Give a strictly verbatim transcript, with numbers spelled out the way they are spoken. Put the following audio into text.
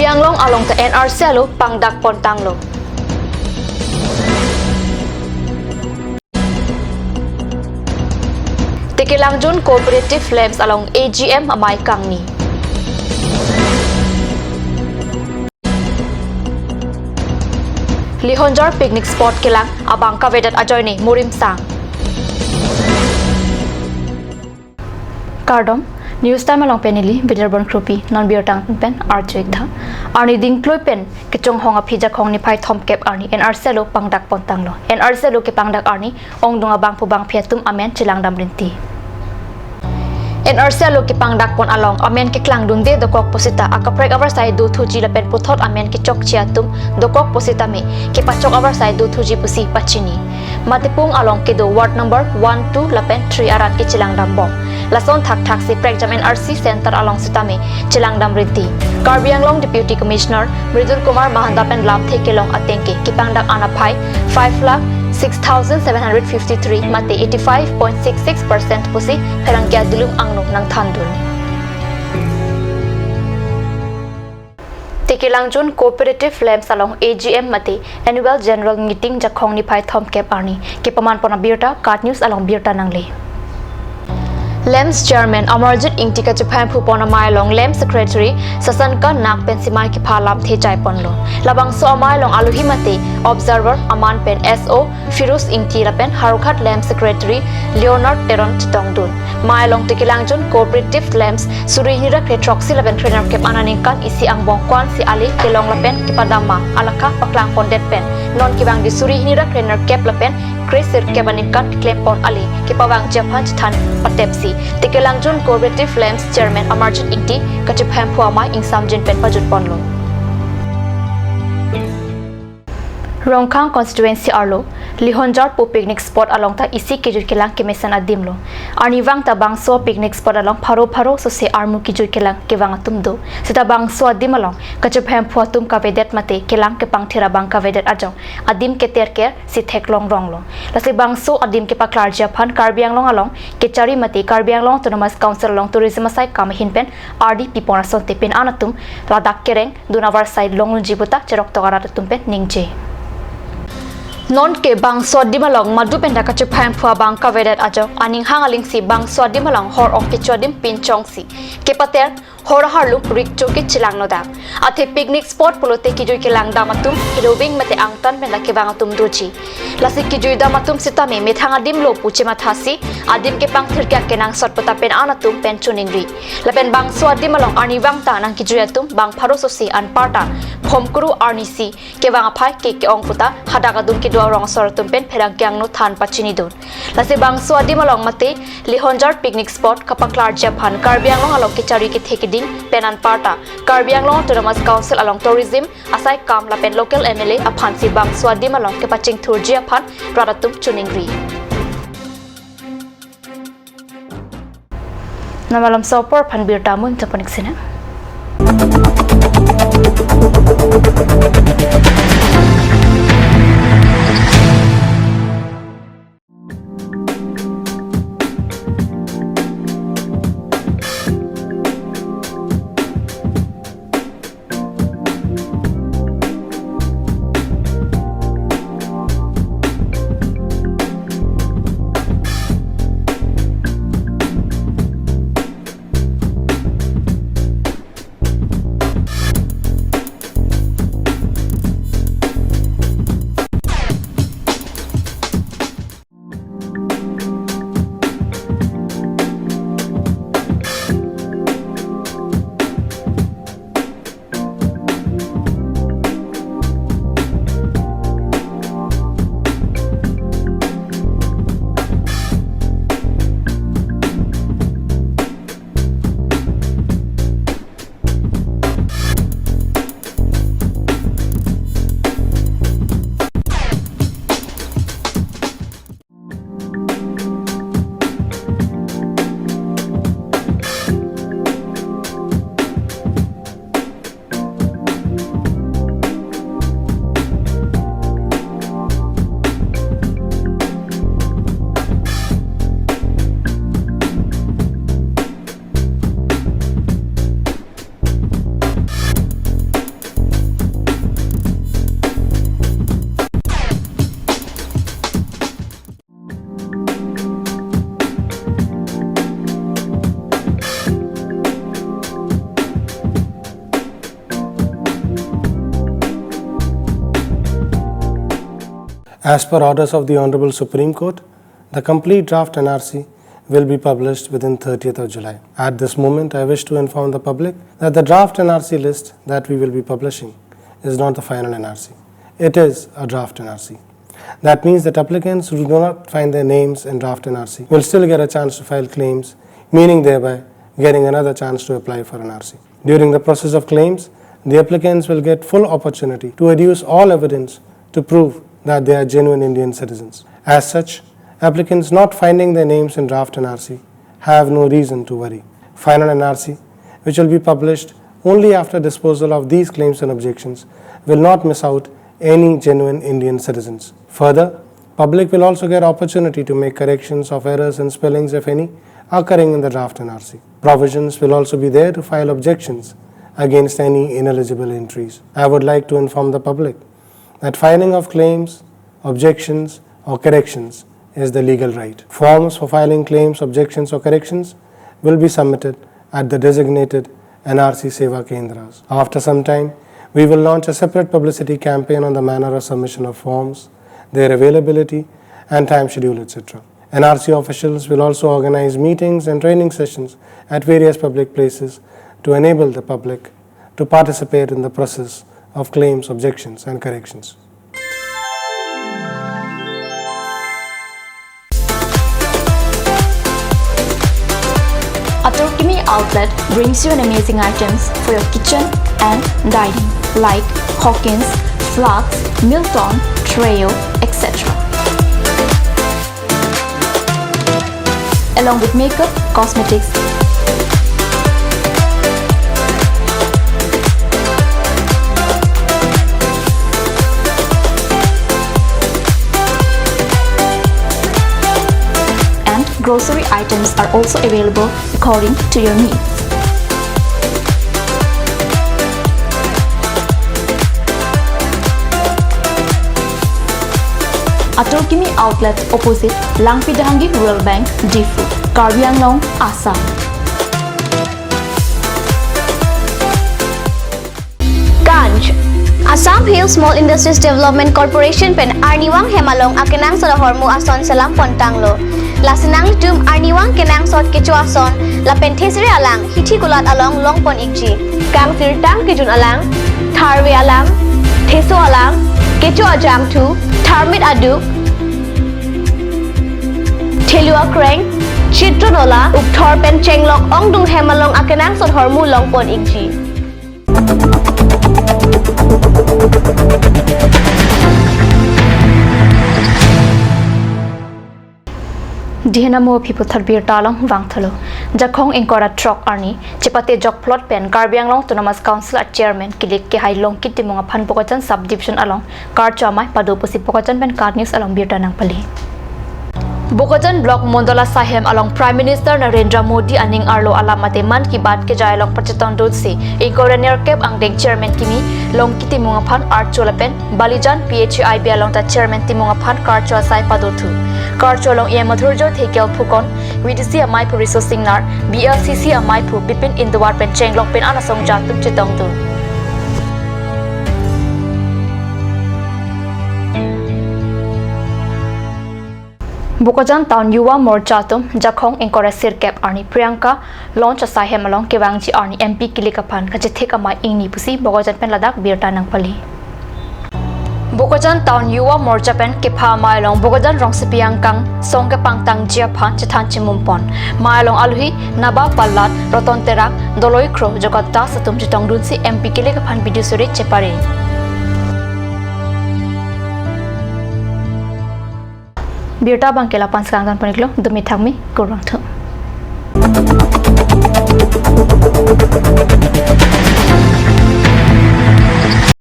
Anglong along ta N R C alo pangdak pon tanglo. Tekelangjun Cooperative Lamps along A G M amei kangni. Lihonjar picnic spot kelang abang kavedet ajoine murim sang. Kardom, News Time along pen neli Bidyabon Kropi, non birta angton pen arju-ik tha. Arni dingklui pen kechonghong aphi Jakhong niphai thomkep arni N R C alo pangdak pon tanglo. N R C alo kepangdak arni ongdung abangphu bangphi atum amen chelangdam rinti. N R C alo kepangdak pon along amen keklangdunde dokok pusita akaprek avarsai dothuji lapen puthot amen kechokche atum dokok pusitame kepachok avarsai dothuji pusi pachini. Matipung along kedo ward number one, two lapen three arat kechelangdambom. Lason thakthak si prekjam N R C center along sitame chelangdam rinti. Karbi Anglong Deputy Commissioner Mridul Kumar Mahanta pen lamthe kelong atengke kepangdak an aphai five lakh six thousand seven hundred fifty-three mate eighty-five point six six percent pusi pherangke adulum angno nangthandun. Tekelangjun Cooperative Lamps along A G M mate Annual General Meeting Jakhong niphai thomkep arni kepaman pon abirta KAT News along birta nangle. Lamps Chairman Amarjit Ingti kachephang phupon amei along Lamps Secretary Sasanka Nag pensi mei kepha lamthe chai ponlo. Labangso amei along alohi mate observer aman pen S O Firoz Ingti lapen Howraghat Lamps Secretary Leonard Teron chetongdun. Mei along Tekelangjun Cooperative Lamps suri hini ra kre throksi lapen kre nerkep aningkan isi angbong ko-an si ale kelong lapen kepadam ma alakha paklang pondet pen non kevangdi suri hini ra kre nerkep lapen kre sirkep aningkan keklem pon ale kepavangji aphan chethan patepsi Tekelangjun Cooperative Lamps Chairman Amarjit Ingti kachephang phu amei ingsamjin pen pajut ponlo. Rongkhang constituency arlo Lihonjar pu picnic spot along ta isi kejui kelang kemesen adim lo. Arnivang ta bangso picnic spot along pharo pharo sose armu kejui kelang kevang atum do. Seta bangso adim along kachephang phu atum kavedet mate kelang kepangthir abang kavedet ajok adim keterker si theklong ronglo. Lasi bangso adim kepaklarji aphan Karbi Anglong along kechari mate Karbi Anglong Autonomous Council along tourism asai kam ahin pen ardi pipon asonte pen an atum ladak kereng dun avarsai longlunji puta cheroktok arat atum pen ningje. Nonke bangso adim along madu pen ta kachephang phu abang kavedet ajok aning hang aling si bangso adim along hor ong kecho adim pinchong si kepater hor aharluk rik choki chelang nodak. Athe picnic spot pulote kejui kelang dam atum hiloving mate angtan pen ta kevang atum doji. Lasi kejui dam atum sitame methang adim lo pu chematha si adim kepangthir ke akenangsot puta pen an atum pen choningri. Lapen bangso adim along arnivang ta nangkejui atum bang pharo sose anparta phomkuru arni si kevang aphai ke ke-ong puta hadak adung kedo arong asor atum pen pherangke angno than pachinidun. Lasi bangso adim along mate Lihonjar picnic spot kapaklarji aphan Karbi Anglong along kechari kethe keding pen anparta Karbi Anglong Autonomous Council along tourism asai kam lapen local M L A aphan si bangso adim along kepachingthurji aphan rat atum choningri. Namalam sopor aphan birta mun japanik sina. As per orders of the Honorable Supreme Court, the complete draft N R C will be published within thirtieth of July. At this moment, I wish to inform the public that the draft N R C list that we will be publishing is not the final N R C. It is a draft N R C. That means that applicants who do not find their names in draft N R C will still get a chance to file claims, meaning thereby getting another chance to apply for N R C. During the process of claims, the applicants will get full opportunity to adduce all evidence to prove that they are genuine Indian citizens. As such, applicants not finding their names in draft N R C have no reason to worry. Final N R C, which will be published only after disposal of these claims and objections, will not miss out any genuine Indian citizens. Further, public will also get opportunity to make corrections of errors and spellings, if any, occurring in the draft N R C. Provisions will also be there to file objections against any ineligible entries. I would like to inform the public that filing of claims, objections, or corrections is the legal right. Forms for filing claims, objections, or corrections will be submitted at the designated N R C Seva Kendras. After some time, we will launch a separate publicity campaign on the manner of submission of forms, their availability, and time schedule, et cetera. N R C officials will also organize meetings and training sessions at various public places to enable the public to participate in the process of claims, objections, and corrections. Atur Kimi Outlet brings you an amazing items for your kitchen and dining, like Hawkins, flasks, Milton, Treo, et cetera. Along with makeup, cosmetics, and grocery items are also available according to your needs. Atur Kimi Outlet, opposite Langpi Dehangi Rural Bank, Diphu, Karbi Anglong, Assam. Kanj, Assam Hill Small Industries Development Corporation pen arnivang hem along akenangsot ahormu ason selam pon tanglo. Lasi nanglitum arnivang kenangsot kecho ason lapen thesere alang hithi kulat along long pon ikji. Kangsirtang kejun alang, tharve alang, theso alang, kecho ajangthu, tharmit aduk, thelu akreng, chitron ola, ukthor pen chenglok ongdung hem along akenangsot ahormu long pon ikji. Dihen amo aphi puthot birta along vangthulo. Jakhong ingkoi ra throk arni chepate jok plot pen Karbi Anglong Autonomous Council a Chairman kilik kehai Longki Timung aphan Bokajan Sub Division along karcho amei pado pusi Bokajan pen KAT News along birta nangpali. Bokajan Block Mondol asai hem along Prime Minister Narendra Modi aning arlo alam mate Mann Ki Baat kejai along pachetongdunsi ingkoi ra nerkep angdeng Chairman kimi Longki Timung aphan archo lapen Balijan P H I B along ta Chairman Timung aphan karcho asai padothu. Karcho along E M Madhurjyothi Kelpokon, V D C ameiphu Riso Singnar, B L C C ameiphu Bipin Induwar pen chenglok pen an asongja atum chetongdun. Bokajan Town Yuva Morcha atum Jakhong ingkoi ra sirkep arni Priyanka Launch asai hem along kevangji arni M P kilik aphan kachethik amei ingni pusi Bokajan pen ladak birta nangpali. Bokajan Town Yuva Morcha pen kepha amei along Bokajan rongsopi angkang song kepangtangji aphan chethan chimum pon. Amei along alohi Naba Pallat, Roton Terang, Doloi Kro, Jagat Das atum chetongdunsi M P kilik aphan bidi suri chepare. Birta abangke la-an pen kangton pon iklo, dumi thakmi, kurvangthu.